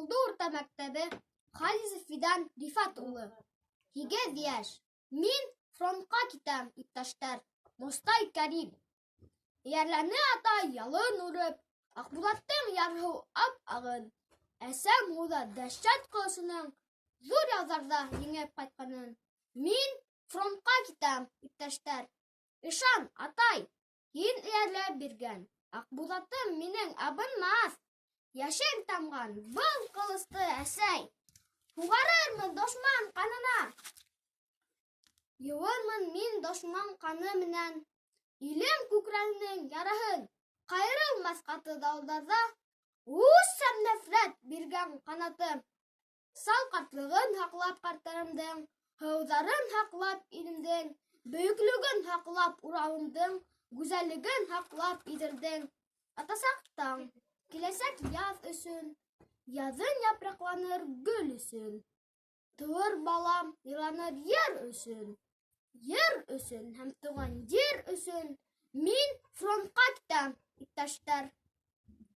Юлды урта мәктәбе, Хализов Фидан Рифат улы. 8 йәш. Мин фронтҡа китәм, иптәштәр. Мостай Кәрим. Эйәрләне атай ялын үреп, Аҡбуҙаттың ярһыу ап-ағын. Әсәм һуҙа дәһшәт ҡылысының Ҙур яуҙарҙа еңеп ҡайтҡанын. Мин фронтҡа китәм, иптәштәр. Ышан, атай, һин эйәрләп биргән Аҡбуҙатым минең абынмаҫ. Йәшен тамған был ҡылысты, әсәй, Һуғарырмын дошман ҡанына. Йыуырмын мин дошман ҡаны менән Илем күкрәгенең яраһын. Ҡайырылмаҫ ҡаты дауылдарҙа Үс һәм нәфрәт биргән ҡанатым. Сал ҡартлығын һаҡлап ҡарттарымдың, Һыуҙарын һаҡлап илемдең, Бөйөклөгөн һаҡлап Уралымдың, Гүзәллеген һаҡлап Иҙелдең. Атасаҡ таң, киләсәк яҙ өсөн, Яҙын япраҡланыр гөл өсөн. Тыуыр балам, иланыр йыр өсөн, Йыр өсөн һәм тыуған ер өсөн Мин фронтҡа китәм, иптәштәр.